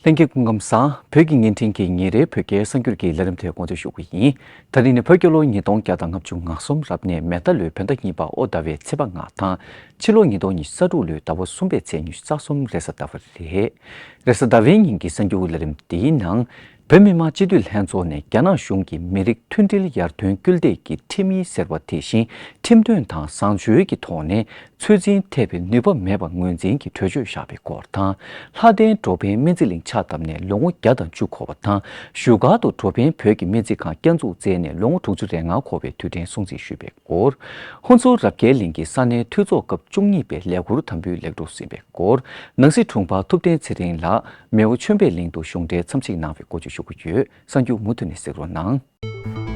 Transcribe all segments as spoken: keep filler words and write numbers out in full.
ལྷན་རྒྱས་སྐུ་ཁམས་བཟང་། བོད་ཀྱི་བརྙན་འཕྲིན་གྱི་ཉིན་རེའི་བོད་སྐད་གསར་འགྱུར་གྱི་ལས་རིམ་དེ་དགོངས་དོན་ཞུ་གི་ཡིན། ད་རིང་ནི་བོད་རྒྱལ་ལོ་ཉིས་སྟོང་བརྒྱ་དང་ལྔ་བཅུ་ང་གསུམ་རབ་གནས་མེ་རྟ་ལོའི་བོད་ཟླ་གཉིས་པ་ཨོ་ཟླ་བའི་ཚེས་པ་ལྔ་དང་། ཕྱི་ལོ་ཉིས་སྟོང་ཉི་ཤུ་རྩ་དྲུག་ལོའི་ཟླ་བ་གསུམ་པའི་ཚེས་ཉི་ཤུ་རྩ་གསུམ་རེས་གཟའ་ཟླ་བ་རེད། རེས་གཟའ་ཟླ་བའི་ཉིན་གྱི་གསར་འགྱུར་ལས་རིམ་འདིའི་ནང་། བོད་མི་མང་སྤྱི་འཐུས་ལྷན་ཚོགས་ནས་རྒྱ་ནག་གཞུང་གིས་མི་རིགས་མཐུན་སྒྲིལ་ཡར་ཐོན་སྐུལ་འདེད་ཀྱི་ཁྲིམས་ཡིག་ཟེར་བ་དེ་བཞིན་ཁྲིམས་དོན་དང་བཟང་སྤྱོད་ཀྱི་ཐོག་ནས་ཚོད་འཛིན་ཐེབས་པའི་ནུས་པ་མེད་པ་ངོས་འཛིན་གྱི་གྲོས་ཆོད་བཞག་པའི་སྐོར་དང་། ལྷ་ལྡན་འགྲོ་ཕན་སྨན་རྩིས་གླིང་ཕྱག་བཏབ་ནས་ལོ་ངོ་བརྒྱ་དང་བཅུ་འཁོར་བ་དང་། བཞུགས་སྒར་དུ་འགྲོ་ཕན་བོད་ཀྱི་སྨན་རྩིས་ཁང་བསྐྱར་འཛུགས་མཛད་ནས་ལོ་ངོ་དྲུག་ཅུ་རེ་ལྔ་འཁོར་བའི་དུས་དྲན་སྲུང་བརྩི་ཞུས་པའི་སྐོར། ཧོན་སུར་རབ་རྒྱས་གླིང་གི་ས་གནས་འཐུས་ཚོགས་སྐབས་བཅུ་གཉིས་པའི་ལས་འཁུར་དམ་འབུལ་ལེགས་གྲུབ་ཟིན་པའི་སྐོར། ནང་སྲིད་དྲུང་འཕར་ཐུབ་བསྟན་ཚེ་རིང་ལགས་མེའོ་ཆོས་འཕེལ་གླིང་དུ་གཞུང་འབྲེལ་འཚམས་གཟིགས་གནང་བའི་སྐོར་བཅས་ཞུ་རྒྱུ་ཡོད། གསར་འགྱུར་མུ་མཐུད་ནས་གཟིགས་རོགས་གནང་།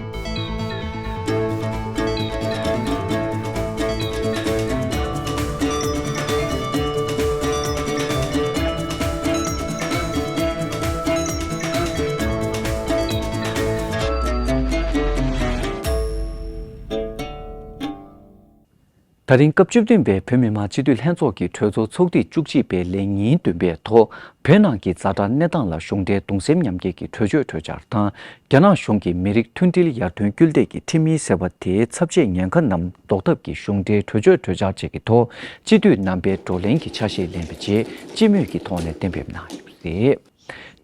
ད་རིང་སྐབས་བཅུ་བདུན་པའི་བོད་མི་མང་སྤྱི་འཐུས་ལྷན་ཚོགས་ཀྱི་གྲོས་ཚོགས་ཚོགས་དུས་བཅུ་གཅིག་པའི་ལས་ཉིན་བདུན་པའི་ཐོག་བོད་ནང་གི་ཛ་དྲག་གནས་སྟངས་ལ་གཞུང་འབྲེལ་གདུང་སེམས་མཉམ་སྐྱེད་ཀྱི་གྲོས་ཆོད་གྲོས་འཆར་དང་། རྒྱ་ནག་གཞུང་གིས་མི་རིགས་མཐུན་སྒྲིལ་ཡར་ཐོན་སྐུལ་འདེད་ཀྱི་ཁྲིམས་ཡིག་ཟེར་བ་དེའི་ཚབ་བྱེད་ཉེན་ཁ་རྣམས་ཟློག་ཐབས་ཀྱི་གཞུང་འབྲེལ་གྲོས་ཆོད་གྲོས་འཆར་བཅས་ཀྱི་ཐོག་སྤྱི་འཐུས་རྣམ་པས་བགྲོ་གླེང་གི་ཆ་ཤས་ལེན་པའི་རྗེས་སྤྱི་མོས་ཀྱི་ཐོག་ནས་གཏན་འབེབས་གནང་ཡོད་པ་རེད།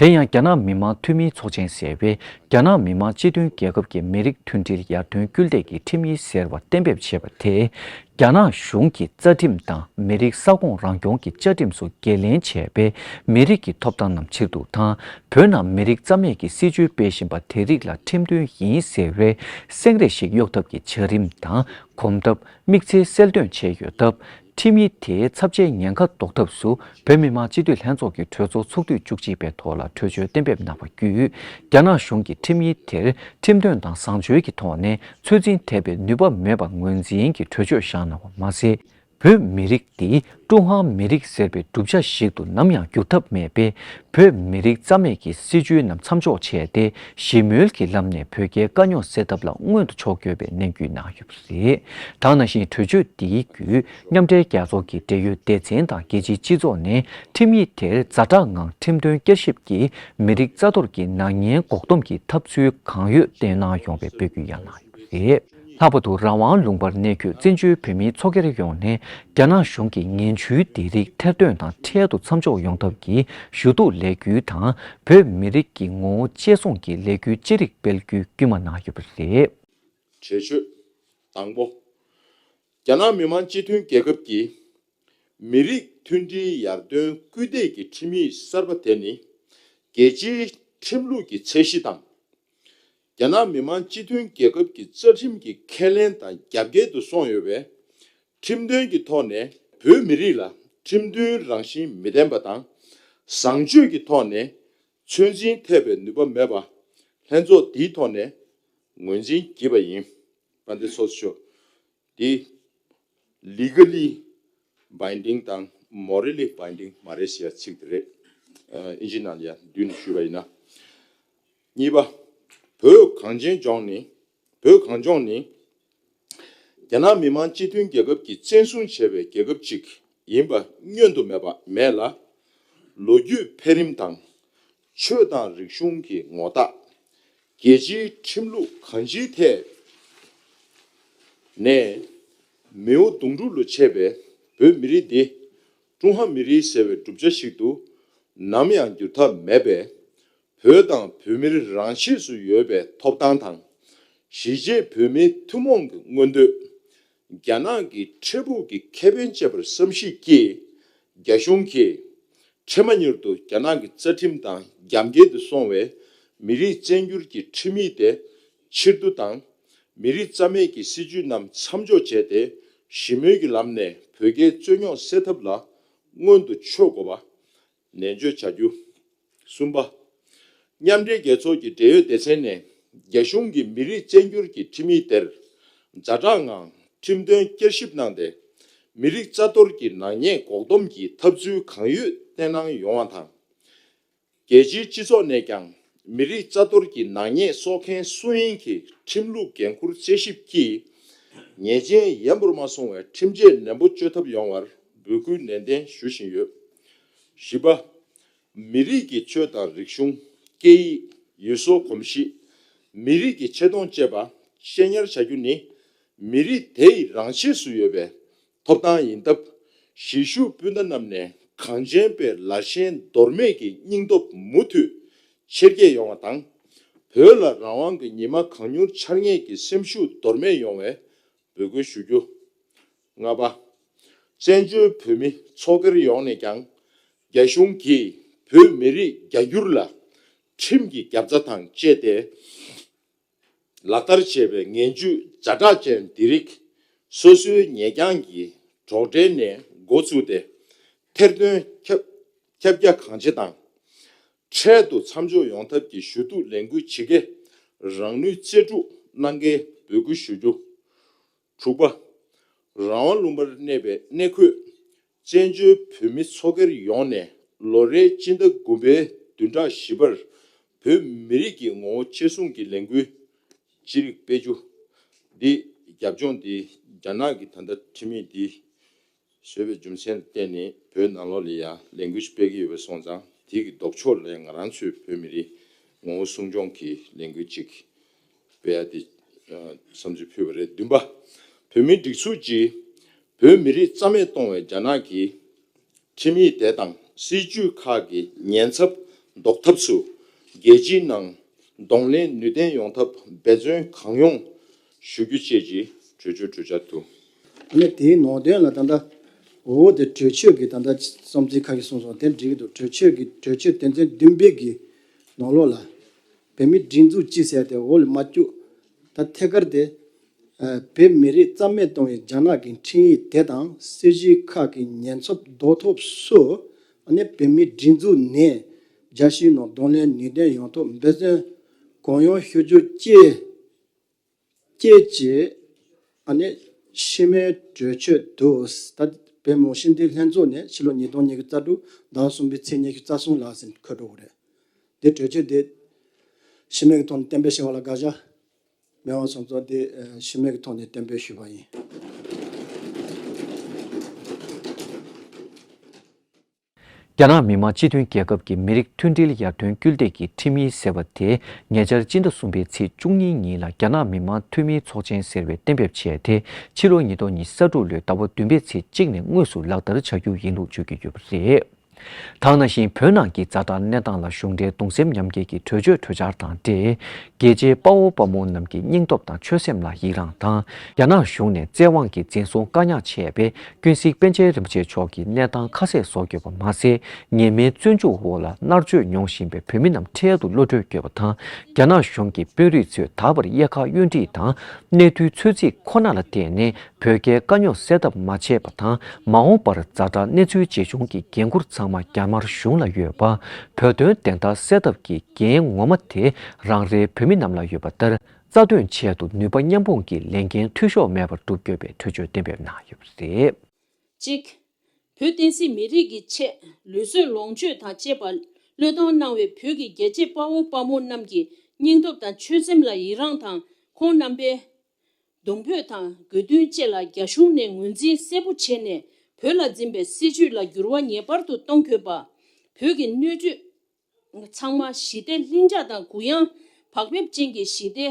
དེ་ཡང་རྒྱ་ནག་མི་དམངས་འཐུས་མིའི་ཚོགས་ཆེན་ཟེར་བས་རྒྱ་ནག་མི་དམངས་སྤྱི་མཐུན་རྒྱལ་ཁབ་ཀྱི་མི་རིགས་མཐུན་སྒྲིལ་ཡར་ཐོན་སྐུལ་འདེད་ཀྱི་ཁྲིམས་ཡིག་ཟེར་བ་གཏན་འབེབས་བྱས་པ་དེས། རྒྱ་ནག་གཞུང་གི་རྩ་ཁྲིམས་དང་མི་རིགས་ས་ཁོངས་རང་སྐྱོང་གི་བཅའ་ཁྲིམས་སུ་འགན་ལེན་བྱས་པའི་མི་རིགས་ཀྱི་ཐོབ་ཐང་རྣམས་ཕྱིར་བསྡུ་དང་། བོད་ནང་མི་རིགས་རྩ་མེད་ཀྱི་སྲིད་བྱུས་སྤེལ་བཞིན་པ་དེ་རིགས་ལ་ཁྲིམས་མཐུན་ཡིན་ཟེར་བའི་སེང་རས་ཤིག་གཡོག་ཐབས་ཀྱི་བྱ་རིམ་དང་གོམ་སྟབས། དམིགས་བསལ་གསལ་སྟོན་བྱས་ཡོད་སྟབས། ཁྲིམས་ཡིག་དེའི་ཚབ་བྱེད་ཉེན་ཁ་ཟློག་ཐབས་སུ་བོད་མི་མང་སྤྱི་འཐུས་ལྷན་ཚོགས་ཀྱི་གྲོས་ཚོགས་ཚོགས་དུས་བཅུ་གཅིག་པའི་ཐོག་ལ་གྲོས་ཆོད་གཏན་འབེབས་གནང་བ་བརྒྱུད། རྒྱ་ནག་གཞུང་གིས་ཁྲིམས་ཡིག་དེར་ཁྲིམས་དོན་དང་བཟང་སྤྱོད་ཀྱི་ཐོག་ནས་ཚོད་འཛིན་ཐེབས་པའི་ནུས་པ་མེད་པ་ངོས་འཛིན་གྱི་གྲོས་ཆོད་བཞག་གནང་བ་མ་ཟད། བོད་མི་རིགས་འདི་ཀྲུང་ཧྭ་མི་རིགས་ཟེར་བའི་གྲུབ་ཆ་ཞིག་ཏུ་ནམ་ཡང་འགྱུར་ཐབས་མེད་པས། བོད་མི་རིགས་རྩ་མེད་ཀྱི་སྲིད་བྱུས་རྣམས་མཚམས་འཇོག་བྱས་ཏེ། ཞི་མོལ་གྱི་ལམ་ནས་བོད་རྒྱའི་དཀའ་རྙོག་སེལ་ཐབས་ལ་སྔོན་དུ་ཕྱོགས་དགོས་པའི་ནན་སྐུལ་གནང་ཡོད་པ་རེད། ད་ག་ནང་བཞིན་གྲོས་ཆོད་འདིའི་བརྒྱུད་མཉམ་འབྲེལ་རྒྱལ་ཚོགས་ཀྱི་འབྲེལ་ཡོད་སྡེ་ཚན་དང་རྒྱལ་སྤྱིའི་སྤྱི་ཚོགས་ནས་ཁྲིམས་ཡིག་དེར་ཛ་དྲག་ངང་ཁྲིམས་དོན་བསྐྱར་ཞིབ་ཀྱིས་མི་རིགས་རྩ་གཏོར་གྱི་ནག་ཉེས་འགོག་སྡོམ་གྱི་ཐབས་ཚུལ་གང་ཡོད་བསྟན་གནང་ཡོང་བའི་འབོད་སྐུལ་ཡང་གནང་ཡོད་པ་རེད། ལྷག་པར་དུ་རང་དབང་ལུང་པར་གནས་འཁོད་བཙན་བྱོལ་བོད་མིའི་ཚོགས་སྒེར་ཡོངས་ནས་རྒྱ་ནག་གཞུང་གི་ངན་བྱུས་འདི་རིགས་ཐེར་འདོན་དང་འཕྲལ་དུ་མཚམས་འཇོག་ཡོང་ཐབས་ཀྱི་ཞུ་གཏུག་ལས་འགུལ་དང་། བོད་མི་རིགས་ཀྱི་ངོ་བོ་གཅེས་སྲུང་གི་ལས་འགུལ་ཅི་རིགས་སྤེལ་རྒྱུའི་སྐུལ་མ་གནང་ཡོད་པ་རེད། གྲོས་ཆོད། དང་པོ། རྒྱ་ནག་མི་དམངས་སྤྱི་མཐུན་རྒྱལ་ཁབ་ཀྱི་མི་རིགས་མཐུན་སྒྲིལ་ཡར་ཐོན་སྐུལ་འདེད་ཀྱི་ཁྲིམས་ཡིག་གསར་པ་དེ་ནི་རྒྱལ་སྤྱིའི་ཁྲིམས་ལུགས་ཀྱི་ཚད་གཞི་དང་། རྒྱ་ནག་མི་དམངས་སྤྱི་མཐུན་རྒྱལ་ཁབ་ཀྱི་རྩ་ཁྲིམས་ཀྱི་ཁས་ལེན་དང་རྒྱབ་འགལ་དུ་སོང་ཡོད་པས། ཁྲིམས་དོན་གྱི་ཐོག་ནས་བོད་མི་རིགས་ལ་ཁྲིམས་མཐུན་རང་བཞིན་མི་ལྡན་པ་དང་། བཟང་སྤྱོད་ཀྱི་ཐོག་ནས་ཚོད་འཛིན་ཐེབས་པའི་ནུས་པ་མེད་པ། ལྷན་ཚོགས་འདིའི་ཐོག་ནས་ངོས་འཛིན་བགྱིས་པ་ཡིན། དཔལ་ལྡན་ཚོགས་གཙོ་མཆོག་འདི་legally binding དང་morally binding མ་རེད་ཟེར་ཡ་ཚིག་དེ་རེད། ཨ། ཨིན་ཇི་ནང་ལ་ཡ་བསྡུས་ནས་ཞུས་པ་ཡིན་ན། གཉིས་པ། བོད་གངས་ཅན་ལྗོངས་ནི། བོད་གངས་ལྗོངས་ནི། རྒྱ་ནག་མི་དམངས་སྤྱི་མཐུན་རྒྱལ་ཁབ་ཀྱིས་བཙན་བཟུང་བྱས་པའི་རྒྱལ་ཁབ་ཅིག་ཡིན་པ་བསྙོན་དུ་མེད་པ་མེད་ལ། ལོ་རྒྱུས་འཕེལ་རིམ་དང་། ཆོས་དང་རིག་གཞུང་གི་ངོ་རྟགས། རྒྱལ་སྤྱིའི་ཁྲིམས་ལུགས་གང་ཅིའི་ཐད་ནས་མེའོ་གདུང་དྲུག་ལོ་ཆད་པའི་བོད་མི་རིགས་འདི་ཀྲུང་ཧྭ་མི་རིགས་ཟེར་བའི་གྲུབ་ཆ་ཞིག་ཏུ་ནམ་ཡང་འགྱུར་ཐབས་མེད་པས། བོད་དང་བོད་མིར་རང་ཆས་སུ་ཡོད་པའི་ཐོབ་ཐང་དང་། གཞིས་བྱེས་བོད་མིའི་ཐུན་མོང་གི་མངོན་འདོད། རྒྱ་ནག་གི་འཕྲལ་ཕུགས་ཀྱི་ཁེ་ཕན་བཅས་པར་བསམ་གཞིག་གིས། རྒྱ་གཞུང་གིས་འཕྲལ་མ་མྱུར་དུ་རྒྱ་ནག་གི་རྩ་ཁྲིམས་དང་རྒྱབ་འགལ་དུ་སོང་བའི་མི་རིགས་བཙན་བསྒྱུར་གྱི་ཁྲིམས་ཡིག་དེ་ཕྱིར་བསྡུ་དང་། མི་རིགས་རྩ་མེད་ཀྱི་སྲིད་བྱུས་རྣམས་མཚམས་འཇོག་བྱས་ཏེ། ཞི་མོལ་གྱི་ལམ་ནས་བོད་རྒྱའི་རྩོད་རྙོག་སེལ་ཐབས་ལ་སྔོན་དུ་ཕྱོགས་དགོས་པ། ནན་བརྗོད་བྱ་རྒྱུ། གསུམ་པ། མཉམ་འབྲེལ་རྒྱལ་ཚོགས་ཀྱི་འབྲེལ་ཡོད་སྡེ་ཚན་ནས་རྒྱ་གཞུང་གིས་མི་རིགས་བཙན་བསྒྱུར་གྱི་ཁྲིམས་ཡིག་དེར་ཛ་དྲག་ངང་ཁྲིམས་དོན་བསྐྱར་ཞིབ་གནང་སྟེ། མི་རིགས་རྩ་གཏོར་གྱི་ནག་ཉེས་འགོག་སྡོམ་གྱི་ཐབས་ཚུལ་གང་ཡོད་བསྟན་གནང་ཡོང་བ་དང་། རྒྱལ་སྤྱིའི་སྤྱི་ཚོགས་ནས་ཀྱང་མི་རིགས་རྩ་གཏོར་གྱི་ནག་ཉེས་གསོག་མཁན་སུ་ཡིན་གྱི་ཁྲིམས་ལུགས་འགན་འཁུར་རྩད་ཞིབ་ཀྱིས། ཉེས་ཅན་ཡན་པོར་མ་སོང་བའི་ཁྲིམས་ཆད་ནན་པོ་གཅོད་ཐབས་ཡོང་བར་འབོད་སྐུལ་ནན་ཏན་ཞུ་བཞིན་ཡོད། བཞི་པ། མི་རིགས་ཀྱི་ཆོས་དང་རིག་གཞུང་། སྐད་ཡིག་ཡུལ་སྲོལ་གོམས་གཤིས། མི་རིགས་ཀྱི་ཆེ་མཐོང་བཅས་པ་གཅེས་ཉར་བྱ་རྒྱུ་ནི། མི་རིགས་དེ་ཡི་རང་ཆས་སུ་ཡོད་པའི་ཐོབ་ཐང་ཡིན་སྟབས། གཞིས་བཞུགས་སྤུན་ཟླ་རྣམས་ནས་གངས་ཅན་པའི་ལ་ཞེན་འདོར་མེད་ཀྱི་སྙིང་སྟོབས་མུ་མཐུད་ཆེར་སྐྱེད་ཡོང་བ་དང་། བོད་ལ་རང་དབང་གི་ཉི་མ་གང་མྱུར་འཆར་ངེས་ཀྱི་སེམས་ཤུགས་འདོར་མེད་ཡོང་བའི་འབོད་སྐུལ་ཞུ་རྒྱུ། ལྔ་པ། བཙན་བྱོལ་བོད་མི་ཚོགས་སྒེར་ཡོངས་ནས་ཀྱང་རྒྱ་གཞུང་གིས་བོད་མི་རིགས་རྒྱ་སྒྱུར་ལ་ཁྲིམས་ཀྱི་རྒྱབ་རྩ་དང་བཅས་ཏེ་ལག་བསྟར་བྱས་པའི་ངན་ཇུས་ཛ་དྲག་ཅན་འདི་རིགས་སོ་སོའི་ཉེས་རྐྱང་གི་གྲོགས་འབྲེལ་ནས་འགོ་བཙུགས་ཏེ་ཐེར་འདོན་ཁྱབ་ཁྱབ་རྒྱ་གང་ཆེ་དང་། འཕྲལ་དུ་མཚམས་འཇོག་ཡོང་ཐབས་ཀྱི་ཞུ་གཏུག་ལས་འགུལ་ཇི་དགེ་རང་ནུས་རྩལ་སྤྲུགས་གནང་གལ་འབོད་སྐུལ་ཞུ་རྒྱུ། དྲུག་པ། རང་དབང་ལུང་པར་གནས་པའི་གནས་འཁོད་བཙན་བྱོལ་བོད་མི་ཚོགས་སྒེར་ཡོངས་ནས་ལོ་རེའི་སྤྱི་ཟླ་དགུ་པའི་བདུན་ཕྲག་བཞི་པར་བོད་མི་རིགས་ཀྱི་ངོ་བོ་གཅེས་སྲུང་གི་ལས་འགུལ་ཅི་རིགས་སྤེལ་རྒྱུ། འདི་རྒྱབ་ལྗོངས་འདི་རྒྱ་ནག་གི་ད་ལྟ་ཁྲིམས་ཡིག་འདི་བཟོས་པའི་རྒྱུ་མཚན་ལ་བརྟེན་ནས་བོད་ནང་ལོགས་ལ་ཡང་ལས་འགུལ་ཞིག་སྤེལ་གྱི་ཡོད་པ་སོང་ཙང་། དེ་གི་ལྡོག་ཕྱོགས་ལ་ཡང་ང་རང་ཚོའི་བོད་མི་རིགས་ངོ་བོ་སྲུང་སྐྱོང་གི་ལས་འགུལ་ཅིག་སྤེལ་ཡ་དེ་བསམ་ཚུལ་ཕུལ་བ་རེད། བདུན་པ། བོད་མིའི་སྒྲིག་འཛུགས་ཀྱིས་བོད་མི་རིགས་རྩ་མེད་གཏོང་བའི་རྒྱ་ནག་གི་ཁྲིམས་ཡིག་དེ་དང་སྲིད་ཇུས་ཁག་གི་ཉེན་ཚབས་ཟློག་ཐབས་སུ་རྒྱལ་སྤྱིའི་ནང་གདོང་ལེན་ནུས་ལྡན་ཡོང་ཐབས་འབད་བརྩོན་གང་ཡོང་ཞུ་རྒྱུ་བཅས་ཀྱི་གྲོས་ཆོད་གྲོས་འཆར་དུ། ཨ་ནི་དེའི་ནང་དོན་ལ་ད་ལྟ་འོ་དེ་གྲོས་ཆོད་ཀྱི་ད་ལྟ་བསམ་ཚུལ་ཁ་ཤས་གསུངས་སོང་། དེ་འགྲིག་གི་འདུག་གྲོས་ཆོད་ཀྱི་གྲོས་ཆོད་དོན་ཚན་བདུན་པའི་གི་ནང་ལོགས་ལ་བོད་མིའི་སྒྲིག་འཛུགས་སྤྱི་ཟེར་དེ་འོ་ལ་མ་བཅུག་ད་ཐད་ཀར་དེ་བོད་མི་རིགས་རྩ་མེད་གཏོང་བའི་རྒྱ་ནག་གི་ཁྲིམས་ཡིག་དེ་དང་སྲིད་ཇུས་ཁག་གི་ཉེན་ཚབས་ཟློག་ཐབས་སུ་ཨ་ནི་བོད་མིའི་སྒྲིག་འཛུགས་ནས་རྒྱལ་སྤྱིའི་ནང་གདོང་ལེན་ནུས་ལྡན་ཡོང་ཐབས་འབད་བརྩོན་གང་ཡོང་ཞུ་རྒྱུ་བཅས། ཀྱེ་ཀྱེ། ཨ་ནི་ཕྱི་མའི་གྲོས་ཆོད་དུ་ད་བོད་མི་མང་སྤྱི་འཐུས་ལྷན་ཚོགས་ནས་ཕྱི་ལོ་ཉིས་སྟོང་ཉི་ཤུ་རྩ་དྲུག་ཟླ་གསུམ་པའི་ཚེས་ཉི་ཤུ་རྩ་གསུམ་ལ་ཟིན་འཁོད་འགྲོ་གི་རེད། འདི་གྲོས་ཆོད་འདི་ཕྱི་མའི་གི་ཐོག་ནས་གཏན་འབེབས་བྱས་པ་ལ་དགག་བྱ་མེད་པ་སོང་ཙང་འདི་ཕྱི་མའི་གི་ཐོག་ནས་གཏན་འབེབས་ཞུས་པ་ཡིན། རྒྱ་ནག་མི་དམངས་སྤྱི་མཐུན་རྒྱལ་ཁབ་ཀྱི་མི་རིགས་མཐུན་སྒྲིལ་ཡར་ཐོན་སྐུལ་འདེད་ཀྱི་ཁྲིམས་ཡིག་ཟེར་བ་དེ་ཉེ་ཆར་སྤྱི་ཟླ་གསུམ་པའི་ཚེས་བཅུ་གཉིས་ཉིན་ལ་རྒྱ་ནག་མི་དམངས་འཐུས་མིའི་ཚོགས་ཆེན་ཟེར་བས་གཏན་འབེབས་བྱས་ཏེ། ཕྱི་ལོ་ཉིས་སྟོང་ཉི་ཤུ་རྩ་དྲུག་ལོའི་ཟླ་བ་བདུན་པའི་ཚེས་གཅིག་ནས་དངོས་སུ་ལག་བསྟར་བྱ་རྒྱུ་ཡིན་ལུགས་བརྗོད་ཀྱི་ཡོད་པ་རེད། ད་ག་ནང་བཞིན་བོད་ནང་གི་ཛ་དྲག་གནས་སྟངས་ལ་གཞུང་འབྲེལ་གདུང་སེམས་མཉམ་སྐྱེད་ཀྱི་གྲོས་ཆོད་གྲོས་འཆར་དང་འབྲེལ། རྒྱལ་གཅེས་དཔའ་བོ་དཔའ་མོ་རྣམས་ཀྱི་སྙིང་སྟོབས་དང་ཆོད་སེམས་ལ་ཡི་རངས་དང་། རྒྱ་ནག་གཞུང་ནས་བཙན་དབང་གིས་འཛིན་བཟུང་བཀག་ཉར་བྱས་པའི་ཀུན་གཟིགས་པཎ་ཆེན་རིན་པོ་ཆེ་མཆོག་གི་གནས་སྟངས་ཁ་གསལ་བཟོ་དགོས་པ་མ་ཟད། ཉེས་མེད་བཙོན་འཇུག་འོག་ལ་མནར་གཅོད་མྱོང་བཞིན་པའི་བོད་མི་རྣམས་འཕྲལ་དུ་གློད་གྲོལ་དགོས་པ་དང་། རྒྱ་ནག་གཞུང་གི་དཔོན་རིགས་ཚོས་ད་བར་དབྱེ་ཁག་གཡོ་འདྲིས་དང་གནས་ཚུལ་ཚོད་རྩིས་ཁོ་ན་ལ་བརྟེན་ནས་བོད་རྒྱའི་དཀའ་རྙོག་སེལ་ཐབས་མ་བྱས་པ་དང་། མ་འོངས་པར་ཛ་དྲག་གནས་ཚུལ་ཇི་བྱུང་གི་འགན་འཁུར་ཚང་མ་རྒྱ་དམར་གཞུང་ལ་ཡོད་པ། བོད་དོན་བདེན་མཐའ་གསལ་ཐབས་ཀྱི་འགན་ངོ་མ་དེ་རང་རེའི་བོད་མི་རྣམས་ལ་ཡོད་པ་ལྟར། རྩ་དོན་ཆེད་དུ་ནུས་པ་མཉམ་སྤུངས་ཀྱིས་ལས་འགན་འཐུས་ཤོར་མེད་པར་སྒྲུབ་དགོས་པའི་གྲོས་ཆོད་གཏན་འབེབས་གནང་ཡོད་པ་རེད། གཅིག་བོད་བསྟན་སྲིད་མི་རིགས་ཀྱི་ཆེད་ལུས་གསོས་ལོངས་སྤྱོད་དང་བཅས་པ་བློས་གཏོང་གནང་བའི་བོད་ཀྱི་རྒྱལ་གཅེས་དཔའ་བོ་དཔའ་མོ་རྣམས་ཀྱི་སྙིང་སྟོབས་དང་ཆོད་སེམས་ལ་ཡི་རངས་དང་། ཁོང་རྣམ་པའི་གདུང་འབོད་དང་དགོས་འདུན་བཅས་ལ་རྒྱ་གཞུང་ནས་ངོས་འཛིན་གསལ་པོ་བྱས་ནས་བོད་ལ་འཛིན་པའི་སྲིད་བྱུས་ལ་འགྱུར་བ་ངེས་པར་དུ་གཏོང་དགོས་པ། བོད་ཀྱི་སྣོད་བཅུད་ཚང་མ་ཞི་བདེ་ལྷིང་འཇགས་དང་གུ་ཡངས་བག་ཕེབས་ཅན་གྱི་ཞི་བདེ་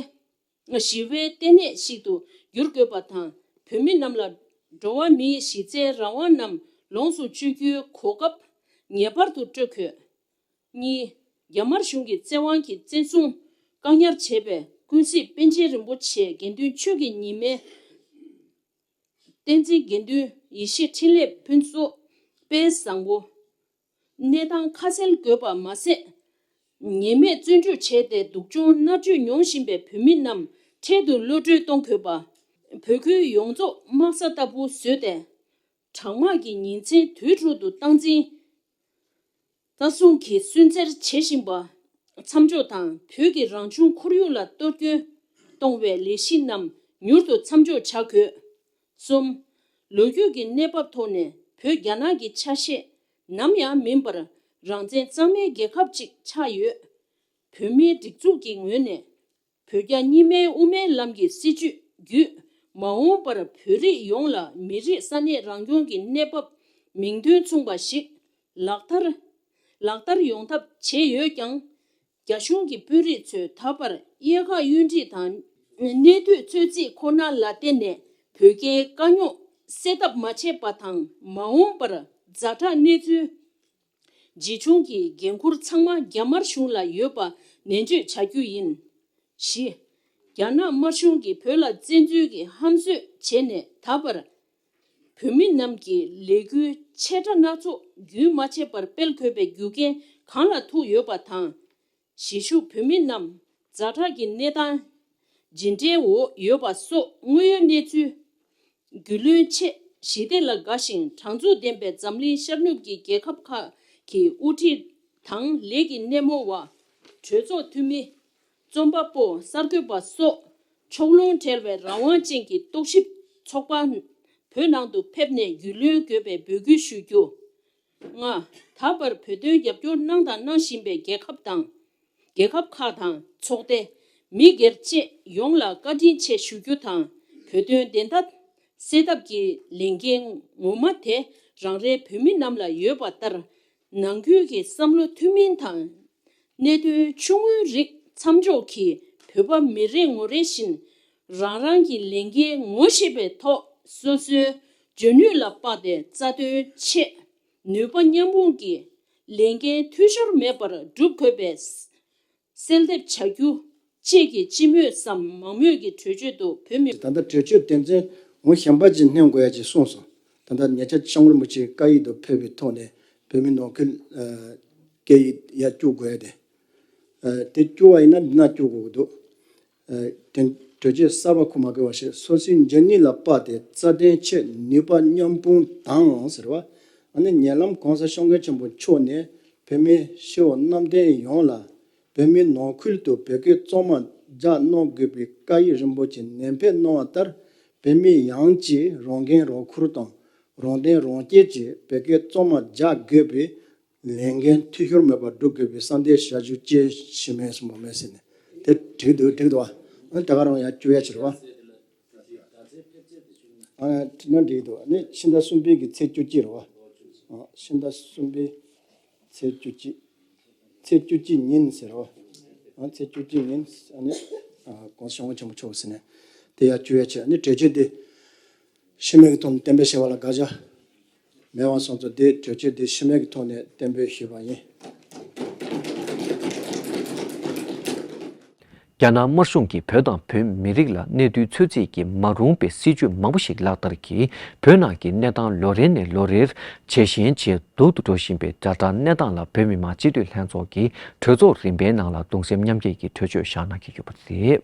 ཞི་བའི་ལྟེ་གནས་ཤིག་ཏུ་འགྱུར་དགོས་པ་དང་། བོད་མི་རྣམས་ལ་འགྲོ་བ་མིའི་གཞི་རྩའི་རང་དབང་རྣམས་ལོངས་སུ་སྤྱོད་རྒྱུའི་གོ་སྐབས་ངེས་པར་དུ་སྤྲོད་དགོས། གཉིས། རྒྱ་དམར་གཞུང་གིས་བཙན་དབང་གིས་བཙན་བཟུང་བཀག་ཉར་བྱས་པའི་ཀུན་གཟིགས་པཎ་ཆེན་རིན་པོ་ཆེ་དགེ་འདུན་ཆོས་ཀྱི་ཉི་མའི་བསྟན་འཛིན་དགེ་འདུན་ཡེ་ཤེས་འཕྲིན་ལས་ཕུན་ཚོགས་དཔལ་བཟང་པོ། གནས་སྟངས་ཁ་གསལ་དགོས་པ་མ་ཟད། ཉེས་མེད་བཙོན་འཇུག་བྱས་ཏེ་སྡུག་སྦྱོང་མནར་གཅོད་མྱོང་བཞིན་པའི་བོད་མི་རྣམས་འཕྲལ་དུ་གློད་གྲོལ་གཏོང་དགོས་པ། བོད་ཁུལ་ཡོངས་རྫོགས་དམག་ས་ལྟ་བུ་བཟོས་ཏེ། གྲང་དམག་གི་ཉིན་མཚན་དུས་དྲུག་ཏུ་སྟངས་འཛིན། རྩ་སྲུང་གིས་སུན་གཙེར་བྱེད་བཞིན་པ་མཚམས་འཇོག་དང་། བོད་ཀྱི་རང་བྱུང་ཁོར་ཡུག་ལ་གཏོར་སྐྱོན་གཏོང་བའི་ལས་གཞི་རྣམས་མྱུར་དུ་མཚམས་འཇོག་བྱ་དགོས། གསུམ། ལོ་རྒྱུས་ཀྱི་གནས་བབ་ཐོག་ནས་བོད་རྒྱ་ནག་གི་ཆ་ཤས་ནམ་ཡང་མིན་པར་རང་བཙན་གཙང་མའི་རྒྱལ་ཁབ་ཅིག་ཆགས་ཡོད། བོད་མིའི་སྒྲིག་འཛུགས་ཀྱི་ངོས་ནས་བོད་རྒྱ་གཉིས་སྨན་དབུ་མའི་ལམ་གྱི་སྲིད་བྱུས་བརྒྱུད། མ་འོངས་པར་བོད་རིགས་ཡོངས་ལ་མི་རིགས་ས་གནས་རང་སྐྱོང་གི་གནས་བབ་མིང་དོན་མཚུངས་པ་ཞིག་ལག་བསྟར་ ལག་བསྟར་ཡོང་ཐབས་བྱས་ཡོད་ཀྱང་། རྒྱ་གཞུང་གི་དཔོན་རིགས་ཚོས་ད་བར་དབྱེ་ཁག་གཡོ་འདྲིས་དང་གནས་སྡུད་ཚོད་རྩིས་ཁོ་ན་ལ་བརྟེན་ནས་བོད་རྒྱའི་དཀའ་རྙོག་སེལ་ཐབས་མ་བྱས་པ་དང་། མ་འོངས་པར་ཛ་དྲག་གནས་ཚུལ་ཇི་བྱུང་གི་འགན་འཁུར་ཚང་མ་རྒྱ་དམར་གཞུང་ལ་ཡོད་པ་ནན་བརྗོད་བྱ་རྒྱུ་ཡིན། བཞི། རྒྱ་ནག་དམར་གཞུང་གིས་བོད་ལ་བཙན་འཛུལ་གྱིས་ཧམ་བཟོས་བྱས་ནས་ད་བར་བོད་མི་རྣམས་ཀྱི་ལས་འགུལ་ཆེ་ཕྲ་སྣ་ཚོགས་རྒྱུན་མ་ཆད་པར་སྤེལ་དགོས་པའི་རྒྱུ་རྐྱེན་གང་ལ་ཐུག་ཡོད་པ་དང་། གཞིས་བཞུགས་བོད་མི་རྣམས་ཛ་དྲག་གི་གནས་སྟངས་ཇི་འདྲའི་འོག་ཡོད་པ་སོགས་དངོས་ཡོད་གནས་ཚུལ་རྒྱུས་ལོན་ཆེད་ཞི་བདེ་ལ་དགའ་ཞིང་དྲང་ཚུགས་ལྡན་པའི་འཛམ་གླིང་ཤར་ནུབ་ཀྱི་རྒྱལ་ཁབ་ཁག་གི་དབུ་ཁྲིད་དང་ལས་ཀྱི་སྣེ་མོ་བ། གྲོས་ཚོགས་འཐུས་མི། རྩོམ་པ་པོ། གསར་འགོད་པ་སོགས་ཕྱོགས་ལྷུང་བྲལ་བའི་རང་དབང་ཅན་གྱི་རྟོག་ཞིབ་ཚོགས་པ་བོད་ནང་དུ་ཕེབས་ནས་རྒྱུས་ལོན་དགོས་པའི་འབོད་སྐུལ་ཞུ་རྒྱུ། ལྔ། ད་བར་བོད་དོན་རྒྱབ་སྐྱོར་གནང་དང་གནང་བཞིན་པའི་རྒྱལ་ཁབ་དང་། རྒྱལ་ཁབ་ཁག་དང་ཚོགས་སྡེ། མི་སྒེར་བཅས་ཡོངས་ལ་བཀའ་དྲིན་ཆེ་ཞུ་རྒྱུ་དང་། བོད་དོན་བདེན་མཐའ་གསལ་ཐབས་ཀྱི་ལས་འགན་ངོ་མ་དེ་རང་རེའི་བོད་མི་རྣམས་ལ་ཡོད་པ་ལྟར། ནང་ཁུལ་གྱི་བསམ་བློ་མཐུན་མིན་དང་། གནད་དོན་ཆུང་ངུའི་རིགས་མཚམས་འཇོག་གིས་བོད་པ་མི་རེ་ངོ་རེ་བཞིན་རང་རང་གི་ལས་འགན་ངོ་ཤེས་པའི་ཐོག་སོ་སོའི་འཇོན་ནུས་ལ་དཔག་སྟེ་རྩ་དོན་ཆེད་ནུས་པ་མཉམ་སྤུངས་ཀྱིས་ལས་འགན་འཐུས་ཤོར་མེད་པར་སྒྲུབ་དགོས་པའི་གསལ་འདེབས་བྱ་རྒྱུ་བཅས་ཀྱི་སྤྱི་མོས་སམ་མང་མོས་ཀྱི་གྲོས་ཆོད་དུ་བོད་མི། ད་ལྟ་གྲོས་ཆོད་དོན་ཚན་འོ་གཞན་པ་ཅིག་སྣོན་དགོས་ཡ་ཅིག་གསུངས་སོང་། ད་ལྟ་ཉེ་ཆར་སྐྱབས་མགོན་རིན་པོ་ཆེ་བཀའ་ཡིག་ཏུ་ཕེབས་པའི་ཐོག་ནས་བོད་མི་ནང་ཁུལ་ཨ་སྐད་ཡིག་ཡར་བསྐྱུར་དགོས་ཡ་དེ། ཨ་དེ་བསྐྱུར་བ་ཡིན་ན་འདི་ན་བསྐྱུར་དགོས་ཀྱི་འདུག་ཨ་དེ་གྲོས་ཆོད་གསར་པ་ཁུར་མ་དགོས་པ་ཞིག་སོ་སོའི་འཇོན་ནུས་ལ་དཔག་སྟེ་རྩ་དོན་ཆེད་ནུས་པ་མཉམ་སྤུངས་དང་ཟེར་བ། ཨ་ནི་ཉེ་ལམ་༸གོང་ས་༸སྐྱབས་མགོན་ཆེན་པོ་མཆོག་ནས་བོད་མི་ཤི་བོ་གནམ་བསྟན་ཡོངས་ལ་བོད་མིའི་ནང་ཁུལ་དུ་བོད་སྐད་གཙང་མ་རྒྱག་གནང་དགོས་པའི་བཀའ་ཡིག་རིན་པོ་ཆེ་ནན་སྤེལ་གནང་བ་ལྟར། བོད་མི་ཡོངས་ཀྱིས་རང་འགན་རང་འཁུར་དང་རང་བརྟེན་རང་བསྐྱེད་ཀྱིས་བོད་སྐད་གཙང་མ་རྒྱག་དགོས་པའི་ལས་འགན་འཐུས་ཤོར་མེད་པར་སྒྲུབ་དགོས་པའི་གསལ་འདེབས་བྱ་རྒྱུ་བཅས་ཞུས་མེད་སོང་མ་མེད་ཟེར་ནས་དེ་འགྲིག་འདུག་འགྲིག་འདུག་ཨ་ད་ག་རང་ཡང་བསྐྱུར་ཡ་ཅིག་རེད་བ། ཨ་ན་འགྲིག་འདུག་ཨ་ནི་ཕྱི་ཟླ་གསུམ་པའི་གི་ཚེས་བཅུ་གཅིག་རེད་བ། ཨ་ཕྱི་ཟླ་གསུམ་པའི་ཚེས་བཅུ་གཅིག་ཚེས་བཅུ་གཅིག་ཉིན་ཟེར་བ། ཨ་ཚེས་བཅུ་གཅིག་ཉིན་ཨ་ནི་༸གོང་ས་༸སྐྱབས་མགོན་ཆེན་པོ་མཆོག་ཟེར་ནས་དེ་ཡང་བསྐྱུར་ཡ་བྱས། ཨ་ནི་གྲོས་ཆོད་དེ་ཤི་རྨས་ཀྱི་ཐོག་ནས་གཏན་འབེབས་བྱས་པ་ལ་དགག་བྱ་མེད་པ་སོང་ཙང་དེ་གྲོས་ཆོད་དེ་ཤི་རྨས་ཀྱི་ཐོག་ནས་གཏན་འབེབས་ཞུས་པ་ཡིན། རྒྱ་ནག་དམར་གཞུང་གིས་བོད་དང་བོད་མི་རིགས་ལ་གནས་ཚུལ་ཚོད་རྩིས་ཀྱི་མ་རུངས་པའི་སྲིད་བྱུས་མང་པོ་ཞིག་ལག་བསྟར་གྱིས། བོད་ནང་གི་གནས་སྟངས་ལོ་རེ་ནས་ལོ་རེར་ཇེ་ཞན་ཇེ་སྡུག་ཏུ་འགྲོ་བཞིན་པའི་ཛ་དྲག་གནས་སྟངས་ལ་བོད་མི་མང་སྤྱི་འཐུས་ལྷན་ཚོགས་ཀྱིས་གྲོས་ཚོགས་རིམ་པའི་ནང་ལ་གདུང་སེམས་མཉམ་སྐྱེད་ཀྱི་གྲོས་ཆོད་བཞག་གནང་གི་ཡོད་པ་རེད།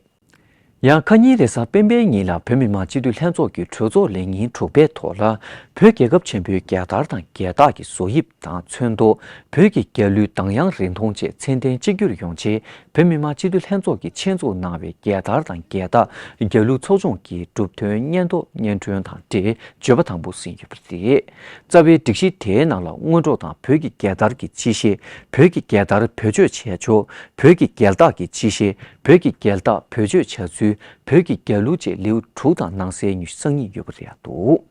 ཡང་ཁ་ཉིན་རེས་གཟའ་སྤེན་པའི་ཉིན་ལ་བོད་མི་མང་སྤྱི་འཐུས་ལྷན་ཚོགས་ཀྱི་གྲོས་ཚོགས་ལས་ཉིན་དྲུག་པའི་ཐོག་ལ། བོད་རྒྱལ་ཁབ་ཆེན་པོའི་རྒྱལ་དར་དང་རྒྱལ་རྟགས་ཀྱི་བཟོ་དབྱིབས་དང་ཚོན་མདོག་བོད་ཀྱི་རྒྱལ་གླུའི་གདངས་དབྱངས་རིང་ཐུང་བཅས་མཚན་ལྡན་གཅིག་གྱུར་ཡོང་ཆེད། བོད་མི་མང་སྤྱི་འཐུས་ལྷན་ཚོགས་ཀྱིས་ཆེད་འཛུགས་གནང་བའི་རྒྱལ་དར་དང་རྒྱལ་རྟགས་རྒྱལ་གླུ་ཚོགས་ཆུང་གི་གྲུབ་དོན་སྙན་ཐོ་སྙན་སྒྲོན་དང་འབྲེལ་བརྗོད་པ་དང་པོ་ཟིན་ཡོད་པ་རེད། རྩ་བའི་སྒྲིག་གཞི་དེའི་ནང་ལ་སྔོན་འགྲོ་དང་བོད་ཀྱི་རྒྱལ་དར་གྱི་སྤྱི་བཤད། བོད་ཀྱི་རྒྱལ་དར་བེད་སྤྱོད་བྱས་ཕྱོགས། བོད་ཀྱི་རྒྱལ་རྟགས་ཀྱི་སྤྱི་བཤད། བོད་ཀྱི་རྒྱལ་རྟགས་བེད་སྤྱོད་བྱ་ཚུལ། བོད་ཀྱི་རྒྱལ་གླུ་བཅས་ལེའུ་དྲུག་དང་ནང་གསེས་ཉི་ཤུ་རྩ་གཉིས་ཡོད་པ་རེད་འདུག་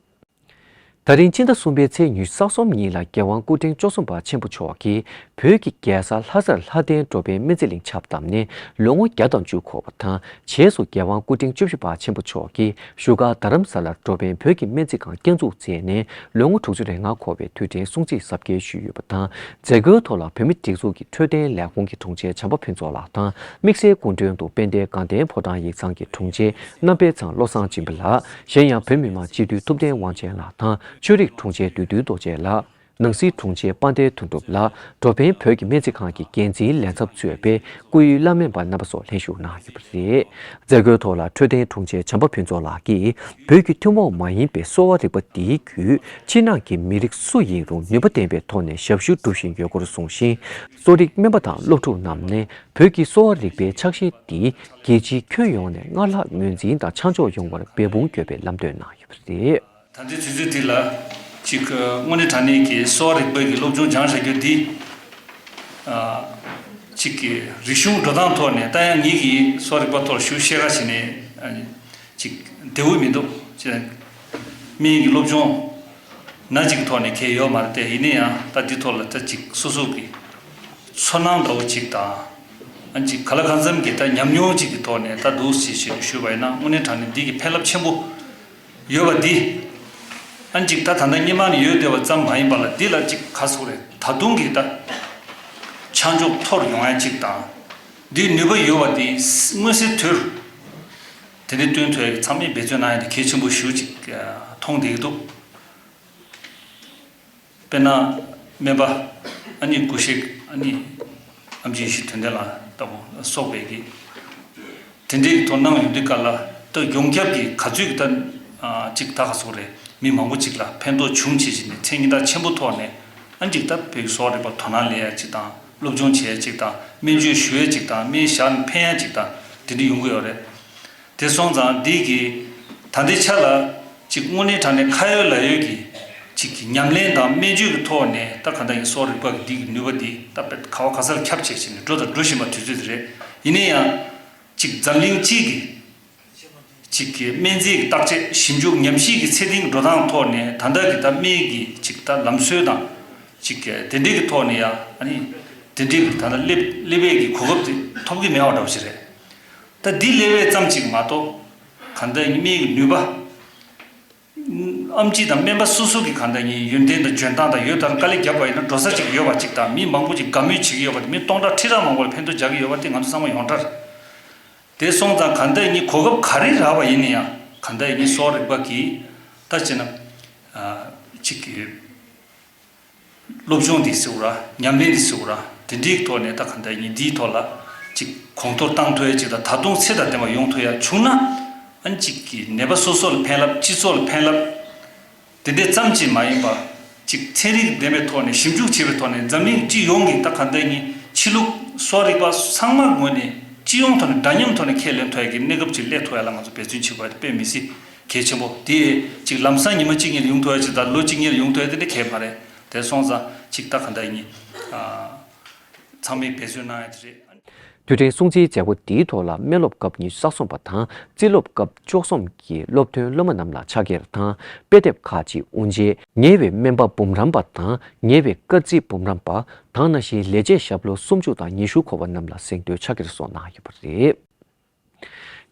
ད་རིང་ཕྱི་ཟླ་གསུམ་པའི་ཚེས་ཉི་ཤུ་རྩ་གསུམ་ཉིན་ལ་རྒྱལ་དབང་སྐུ་ཕྲེང་བཅུ་གསུམ་པ་ཆེན་པོ་མཆོག་གིས་བོད་ཀྱི་རྒྱལ་ས་ལྷ་སར་ལྷ་ལྡན་འགྲོ་ཕན་སྨན་རྩིས་གླིང་ཆགས་བསྡམས་ནས་ལོ་ངོ་བརྒྱ་དང་བཅུ་འཁོར་བ་དང་། རྗེས་སུ་རྒྱལ་དབང་སྐུ་ཕྲེང་བཅུ་བཞི་པ་ཆེན་པོ་མཆོག་གིས་བཞུགས་སྒར་རྡ་རམ་ས་ལར་འགྲོ་ཕན་བོད་ཀྱི་སྨན་རྩིས་ཁང་བསྐྱར་འཛུགས་མཛད་ནས་ལོ་ངོ་དྲུག་ཅུ་རེ་ལྔ་འཁོར་བའི་དུས་དྲན་སྲུང་བརྩི་གཟབ་རྒྱས་ཞུས་ཡོད་པ་དང་། མཛད་སྒོའི་ཐོག་ལ་བོད་མིའི་སྒྲིག་འཛུགས་ཀྱི་འཕྲོད་བསྟེན་ལས་ཁུངས་ཀྱི་དྲུང་ཆེ་བྱམས་པ་ཕུན་ཚོགས་ལགས་དང་། དམིགས་བསལ་སྐུ་མགྲོན་དུ་དཔལ་ལྡན་དགའ་ལྡན་ཕོ་བྲང་ཡིག་ཚང་གི་དྲུང་ཆེ་རྣམ་པའི་ཚང་བློ་བཟང་སྦྱིན་པ་ལགས། གཞན་ཡང་བོད་མི་མང་སྤྱི་འཐུས་ཐུབ་བསྟན་དབང་ཆེན་ལགས་དང་། ཆོས་རིག་དྲུང་ཆེ་བདུད་འདུལ་རྡོ་རྗེ་ལགས། ནང་སྲིད་དྲུང་ཆེ་དཔལ་ལྡན་དོན་གྲུབ་ལགས། འགྲོ་ཕན་བོད་ཀྱི་སྨན་རྩིས་ཁང་གི་འགན་འཛིན་ལས་ཚབ་གཙོས་པའི་སྐུའི་བླ་སྨན་པ་རྣམ་པ་སོགས་ལྷན་ཞུགས་གནང་ཡོད་པ་རེད། མཛད་སྒོའི་ཐོག་ལ་འཕྲོད་བསྟེན་དྲུང་ཆེ་བྱམས་པ་ཕུན་ཚོགས་ལགས་ཀྱིས། བོད་ཀྱི་ཐུན་མོང་མ་ཡིན་པའི་གསོ་བ་རིག་པ་འདིའི་བརྒྱུད། ཕྱི་ནང་གི་མི་རིགས་སུ་ཡིན་རུང་ནུས་པ་ལྡན་པའི་ཐོག་ནས་ཞབས་ཞུ་སྒྲུབ་བཞིན་ཡོད་སྐོར་གསུངས་ཤིང་། གསོ་རིག་སྨན་པ་དང་སློབ་ཕྲུག་རྣམས་ནས་བོད་ཀྱི་གསོ་བ་རིག་པའི་ཕྱག་བཞེས་འདི་རྒྱལ་སྤྱིའི་ཁྱོན་ཡོངས་ནས་སྔར་ལྷག་ངོས་འཛིན་དང་ཆ་འཇོག་ཡོང་བར་འབད་འབུངས་དགོས་པའི་ལམ་སྟོན་གནང་ཡོད་པ་རེད། ད་ལྟའི་དུས་ཚོད་འདི་ལ་ཅིག་དངོས་གནས་དྲང་གནས་ཀྱི་གསོ་བ་རིག་པའི་གི་སློབ་སྦྱོང་སྦྱངས་བཞག་རྒྱུ་འདི། ཨ་ཅིག་གི་རིག་གཞུང་འགྲོ་སྟངས་ཐོག་ནས་ད་ཡང་ངེད་ཀྱིས་གསོ་བ་རིག་པ་ཐོག་ཞུ་ཤེས་ཁ་ཞིག་ནས་ཨ་ཅིག་བདེ་བོ་མི་འདུག་ཅེས་དམིགས་ཡུལ་གྱི་སློབ་སྦྱོང་ན་ཅིག་གི་ཐོག་ནས་གལ་ཡོད་མ་རེད་དེ། ཡིན་ན་ཡང་ད་འདི་ཐོག་ལ་ད་ཅིག་སོ་སོ་གི་ ཚོར་སྣང་འདྲ་བོ་ཅིག་དང་། ཨ་ཅིག་ག་ལ་གང་འཚམ་གྱི་ད་ཉམས་མྱོང་ཅིག་གི་ཐོག་ནས་ད་འདུག་ཅེས་ཞུས་པ་ཡིན་ན། དངོས་གནས་དྲང་གནས་འདི་གི་ཕན་རླབས་ཆེན་པོ་ཡོད་པ་འདི། ཨ་ཅིག་ད་ད་ལྟ་སྔོན་མ་ནས་ཡོད་བསྡད་པ་ཙམ་མ་ཡིན་པ་ལ། འདི་ལ་ཅིག་ག་ཟེར་དགོས་རེད། ད་དུང་གི་ད་ཆ་འཇོག་མཐོ་རུ་ཡོང་ཡ་ཅིག་དང་། འདིའི་ནུས་པ་ཡོད་པ་འདི་མངོན་གསལ་དོད་དེ་འདྲའི་སྟོན་ཐུབ་ཡ་གི་ཚང་མས་འབད་བརྩོན་གནང་ཡ་དེ་གལ་ཆེན་པོ་ཞེ་པོ་ཅིག་མཐོང་བསྡད་ཀྱི་འདུག་དཔེར་ན་སྨན་པ། ཨ་ནི་སྐུ་གཤེགས། ཨ་ནི་ཨེམ་ཆི་ཡེ་ཤེས་དོན་ལྡན་ལགས་ལྟ་བུ་སོགས་པའི་གི་དེ་འདྲའི་གི་ཐོག་གནང་ཡོང་དུས་སྐབས་ལ། ད་ཡོངས་ཁྱབ་ཀྱི་ག་ཚོད་ཀྱི་ད་ཨ་ཅིག་ད་ག་ཟེར་དགོས་རེད། མི་མང་པོ་ཅིག་ལ་ཕན་ཐོགས་བྱུང་བྱས་བྱས་ནས། མཚན་ཉིད་ཐག་ཆེན་པོ་ཐོག་ནས་ཨ་ཅིག་ད་བོད་ཀྱི་གསོ་བ་རིག་པ་དོ་སྣང་སླེབས་ཡ་ཅིག་དང་། སློབ་སྦྱོང་བྱེད་ཡ་ཅིག་དང་། སྨན་བཅོས་ཞུ་ཡ་ཅིག་དང་། སྨན་བཞག་ནས་ཕན་ཡ་ཅིག་དང་། དེ་འདྲ་ཡོང་གི་ཡོད་རེད། དེ་སོང་ཙང་འདི་གི་ད་ལྟའི་ཆ་ལ་ཅིག་དངོས་གནས་དྲང་གནས་ཁ་ཡོད་ལག་ཡོད་ཀྱི་ཅིག་གི་ཉམས་ལེན་དང་སྨན་བཅོས་ཀྱི་ཐོག་ནས། ད་གང་ལྟར་ཡིན་གསོ་བ་རིག་པ་གི་འདི་གི་ནུས་པ་འདི་ད་དཔེ་ག་བ་ག་ས་ལ་ཁྱབ་ཆེ་ཆེ་ནས་འགྲོ་དང་འགྲོ་བཞིན་པ་དུས་ཚོད་དེ་རེད། ཡིན་ན་ཡང་ཅིག་འཛམ་གླིང་སྤྱི་གི་ཅིག་གི་སྨན་རྫས་ཀྱི་བརྟག་དཔྱད་ཞིབ་འཇུག་ཉམས་ཞིབ་ཀྱི་ཚད་ལྡན་འགྲོ་སྟངས་ཐོག་ནས། ད་ལྟ་གི་ད་སྨན་གྱི་ཅིག་ད་ལམ་སྲོལ་དང་ཅིག་གི་དེ་འདྲའི་གི་ཐོག་ནས་ཡ། ཨ་ནི་དེ་འདྲའི་གི་ད་ལྟ་སླེབས་སླེབས་པའི་གི་གོ་སྐབས་དེ་ཐོབ་ཀྱི་མེད་པ་འདྲ་བོ་ཞིག་རེད། ད་འདི་སླེབས་པ་ཙམ་ཅིག་མ་གཏོགས། གང་ལྟར་སྨན་གྱི་ནུས་པ། ཨེམ་ཆི་དང་སྨན་པ་སོ་སོ་གི་གང་ལྟར་ཡིན་ཡོན་ཏན་དང་འཇོན་ཐང་དང་། ཡོད་ལྟར་དཀའ་ལས་བརྒྱབ་པ་ཡིན་ན་འགྲོ་ས་ཅིག་ཡོད་པ་ཅིག་དང་། མི་མང་པོ་ཅིག་དགའ་མོས་བྱེད་ཀྱི་ཡོད་པ་དེ། མི་སྟོང་ཕྲག་ཁྲི་ཕྲག་མང་པོ་ལ་ཕན་ཐོགས་རྒྱག་གི་ཡོད་པ་དེ་ང་ཚོ་ཚང་མ་ཡོངས་གྲགས་རེད། དེ་སོང་ཙང་གང་ལྟར་ཡིན་གོ་སྐབས་ག་རེ་རག་པ་ཡིན་ན་ཡང་། གང་ལྟར་ཡིན་གསོ་བ་རིག་པ་གི་ད་བྱས་ན་ཨ་ཅིག་གི་སློབ་སྦྱོང་འདི་ཟེར་བ་ར། ཉམས་ལེན་འདི་ཟེར་བ་ར། དེ་འདྲའི་ཐོག་ནས་ད་གང་ལྟར་ཡིན་འདིའི་ཐོག་ལ་ཅིག་གོང་མཐོར་བཏང་ཐུབ་ཡ་ཅིག་དང་། ད་དུང་ཚད་དང་ལྡན་པ་ཡོང་ཐུབ་ཡ་བྱུང་ན། ཨ་ཅིག་གི་ནད་པ་སོ་སོ་ལ་ཕན་རླབས། སྤྱི་ཚོགས་ལ་ཕན་རླབས། དེ་འདྲ་ཙམ་གྱིས་མ་ཡིན་པ། ཅིག་ཚན་རིག་ལྡན་པའི་ཐོག་ནས་ཞིབ་འཇུག་བྱེད་པའི་ཐོག་ནས། འཛམ་གླིང་སྤྱི་ཡོངས་ཀྱི་ད་གང་ལྟར་ཡིན་ཕྱི་ལུགས་གསོ་བ་རིག་པ་ཚང་མ་ངོས་ནས་སྤྱི་ཡོངས་ཐོག་ནས་འདྲ་མཉམ་ཐོག་ནས་ཁས་ལེན་ཐུབ་ཡ་གི་གནས་སྐབས་ཅིག་སླེབས་ཐུབ་ཡ་ལ་ང་ཚོ་འབད་བརྩོན་བྱེད་དགོས་ཡ་དེ་དཔེ་མི་སྲིད་གལ་ཆེན་པོ། དེ་ཅིག་ལམ་སང་ཉི་མ་གཅིག་གཉིས་ལ་ཡོང་ཐུབ་ཡ་ཅིག་དང་། ལོ་གཅིག་གཉིས་ལ་ཡོང་ཐུབ་ཡ་དེ་འདྲ་གལ་མ་རེད། དེ་སོང་ཙང་ཅིག་ད་གང་ལྟར་ཡིན་ཨ་ཚང་མས་འབད་བརྩོན་གནང་ཡ་དེ་རེད། དུས་དྲན་སྲུང་བརྩིའི་མཛད་སྒོ་འདིའི་ཐོག་ལ། སྨན་སློབ་སྐབས་ཉི་ཤུ་རྩ་གསུམ་པ་དང་རྩིས་སློབ་སྐབས་བཅུ་གསུམ་གྱི་སློབ་ཐོན་སློབ་མ་རྣམས་ལ་ཕྱག་འཁྱེར་དང་དཔེ་དེབ་ཁག་ཅིག་དབུ་འབྱེད། ཉེ་བའི་སྨན་པ་འབུམ་རམས་པ་དང་། ཉེ་བའི་སྐར་རྩིས་འབུམ་རམས་པ་དང་། ནང་བཞིན་ལས་བྱེད་ཞབས་ལོ་སུམ་ཅུ་དང་ཉི་ཤུ་འཁོར་བ་རྣམས་ལ་གཟེངས་བསྟོད་ཕྱག་འཁྱེར་སོགས་གནང་ཡོད་པ་རེད།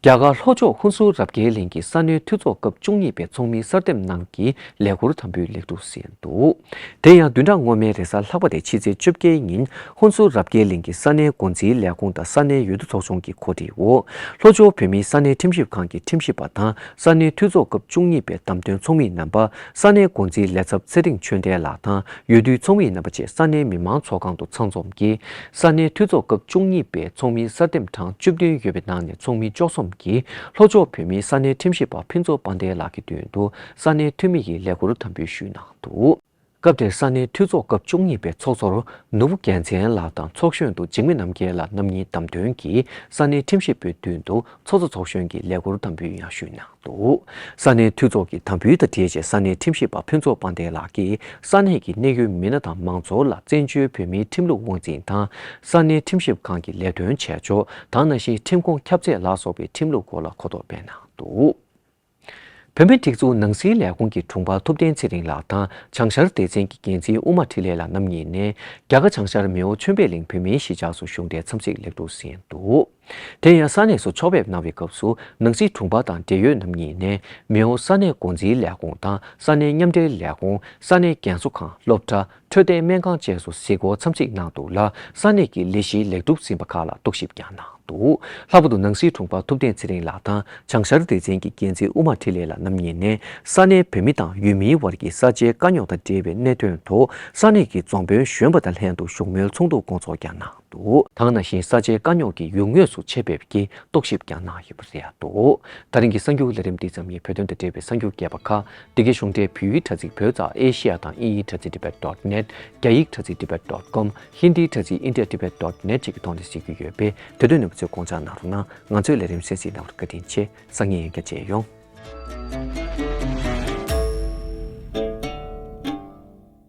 རྒྱ་གར་ལྷོ་ཕྱོགས་ཧུན་སུར་རབ་རྒྱས་གླིང་གི་ས་གནས་འཐུས་ཚོགས་སྐབས་བཅུ་གཉིས་པའི་ཚོགས་མིའི་གསར་འདེམས་ནང་གི་ལས་འཁུར་དམ་འབུལ་ལེགས་གྲུབ་ཟིན་འདུག་དེ་ཡང་བདུན་ཕྲག་སྔོན་མའི་རེས་གཟའ་ལྷག་པ་སྟེ་ཕྱི་ཚེས་བཅོ་བརྒྱད་ཉིན་ཧུན་སུར་རབ་རྒྱས་གླིང་གི་ས་གནས་འགོ་འཛིན་ལས་ཁུངས་དང་ས་གནས་འོས་བསྡུ་ཚོགས་ཆུང་གི་གོ་སྒྲིག་འོག་ལྷོ་ཕྱོགས་བོད་མིའི་ས་གནས་ཁྲིམས་ཞིབ་ཁང་གི་ཁྲིམས་ཞིབ་པ་དང་ས་གནས་འཐུས་ཚོགས་སྐབས་བཅུ་གཉིས་པའི་བདམས་ཐོན་ཚོགས་མི་རྣམ་པ། ས་གནས་འགོ་འཛིན་ལས་ཚབ་ཚེ་རིང་ཆོས་ལྡན་ལགས་དང་འོས་བསྡུའི་ཚོགས་མི་རྣམ་པ་བཅས་ས་གནས་མི་མང་ཚོགས་ཁང་དུ་ཚང་འཛོམས་ཀྱིས། ས་གནས་འཐུས་ཚོགས་སྐབས་བཅུ་གཉིས་པའི་ཚོགས་མིའི་གསར་འདེམས་གྲངས་བཅུ་བདུན་ཡོད་པའི་ནང་ནས་ཚོགས་མི་བཅུ་གསུམ་གྱིས་ལྷོ་ཕྱོགས་བོད་མིའི་ས་གནས་ཁྲིམས་ཞིབ་པ་ཕུན་ཚོགས་དཔལ་ལྡན་ལགས་ཀྱི་མདུན་དུ་ས་གནས་འཐུས་མི་ཡི་ལས་འཁུར་དམ་འབུལ་ཞུས་གནང་འདུག་སྐབས་དེར་ས་གནས་འཐུས་ཚོགས་སྐབས་བཅུ་གཉིས་པའི་ཚོགས་གཙོར་ནོར་བུ་རྒྱལ་མཚན་ལགས་དང་ཚོགས་གཞོན་དུ་འཇིགས་མེད་རྣམ་རྒྱལ་ལགས་རྣམ་གཉིས་བདམས་ཐོན་གྱིས་ས་གནས་ཁྲིམས་ཞིབ་པུའི་མདུན་དུ་ཚོགས་གཙོ་ཚོགས་གཞོན་གྱི་ལས་འཁུར་དམ་འབུལ་ཡང་ཞུས་གནང་འདུག་ས་གནས་འཐུས་ཚོགས་ཀྱི་དམ་འབུལ་དང་འབྲེལ་བྱས་ས་གནས་ཁྲིམས་ཞིབ་པ་ཕུན་ཚོགས་དཔལ་ལྡན་ལགས་ཀྱིས་ས་གནས་ཀྱི་གནད་ཡོད་མི་སྣ་དང་མང་ཚོགས་ལ་བཙན་བྱོལ་བོད་མིའི་ཁྲིམས་ལུགས་དབང་འཛིན་དང་ས་གནས་ཁྲིམས་ཞིབ་ཁང་གི་ལས་དོན་བྱེད་ཕྱོགས་དང་། ནང་བཞིན་ཁྲིམས་ཁོངས་ཁྱབ་ཚད་ལ་སོགས་པའི་ཁྲིམས་ལུགས་སྐོར་ལ་གོ་རྟོགས་སྤེལ་གནང་འདུག་བོད་མིའི་སྒྲིག་འཛུགས་ནང་སྲིད་ལས་ཁུངས་ཀྱི་དྲུང་འཕར་ཐུབ་བསྟན་ཚེ་རིང་ལགས་དང་བྱང་ཤར་སྡེ་ཚན་གྱི་འགན་འཛིན་དབུ་མ་འཕྲིན་ལས་ལགས་རྣམ་གཉིས་ནས་རྒྱ་གར་བྱང་ཤར་མེའོ་ཆོས་འཕེལ་གླིང་བོད་མིའི་གཞིས་ཆགས་སུ་གཞུང་འབྲེལ་འཚམས་གཟིགས་ལེགས་གྲུབ་ཟིན་འདུག་དེ་ཡང་ས་གནས་སུ་ཕྱོགས་ཕེབས་གནང་བའི་སྐབས་སུ་ནང་སྲིད་དྲུང་འཕར་དང་འབྲེལ་ཡོད་རྣམ་གཉིས་ནས་མེའོ་ས་གནས་འགོ་འཛིན་ལས་ཁུངས་དང་ས་གནས་མཉམ་འབྲེལ་ལས་ཁུངས། ས་གནས་རྒན་གསོ་ཁང་། སློབ་གྲྭ། འཕྲོད་བསྟེན་སྨན་ཁང་བཅས་སུ་གཟིགས་སྐོར་འཚམས་གཟིགས་གནང་འདུག་ལ། ས་གནས་ཀྱི་ལས་གཞི་ལེགས་གྲུབ་ཟིན་པ་ཁག་ལ་རྟོག་ཞིབ་ཀྱང་གནང་འདུག་ལྷག་པར་དུ་ནང་སྲིད་དྲུང་འཕར་ཐུབ་བསྟན་ཚེ་རིང་ལགས་དང་བྱང་ཤར་སྡེ་ཚན་གྱི་འགན་འཛིན་དབུ་མ་འཕྲིན་ལས་ལགས་རྣམ་གཉིས་ནས་ས་གནས་བོད་མི་དང་ཡུལ་མིའི་བར་གྱི་ས་ཆའི་དཀའ་རྙོག་དང་འབྲེལ་བའི་གནད་དོན་ཐོག་ས་གནས་ཀྱི་རྫོང་དཔོན་གཞོན་པ་དང་ལྷན་དུ་བཞུགས་མོལ་ཚོགས་འདུ་སྐོང་ཚོགས་ཀྱང་གནང་འདུག་དེ་ནང་བཞིན་ས་ཆའི་དཀའ་རྙོག་གི་ཡུལ་དངོས་སུ་ཆེད་ཕེབས་ཀྱིས་རྟོག་ཞིབ་ཀྱང་གནང་ཡོད་པ་རེད་འདུག་ད་རིང་གི་གསར་འགྱུར་ལས་རིམ་འདི་ཙམ་ཡིན། བོད་དོན་དང་འབྲེལ་བའི་གསར་འགྱུར་རྒྱས་པ་ཁག་འདི་གའི་གཞུང་འབྲེལ་བོད་ཡིག་དྲ་ཚིགས་བོད་ཙ་ཨེ་ཤི་ཡ་དང་དབྱིན་ཡིག་དྲ་ཚིགས་tibet dot net། རྒྱ་ཡིག་དྲ་ཚིགས་tibet dot com། ཧིན་དིའི་དྲ་ཚིགས་india tibet dot net བཅས་ཀྱི་ཐོག་ནས་གཟིགས་རྒྱུ་ཡོད་པས། དེ་དོན་རྣམ་པ་ཚོས་དགོངས་འཇགས་གནང་རོགས་གནང་། ང་ཚོའི་ལས་རིམ་གསན་གཟིགས་གནང་བར་བཀའ་དྲིན་ཆེ། སང་ཉིན་ཡང་བསྐྱར་མཇལ་ཡོང་།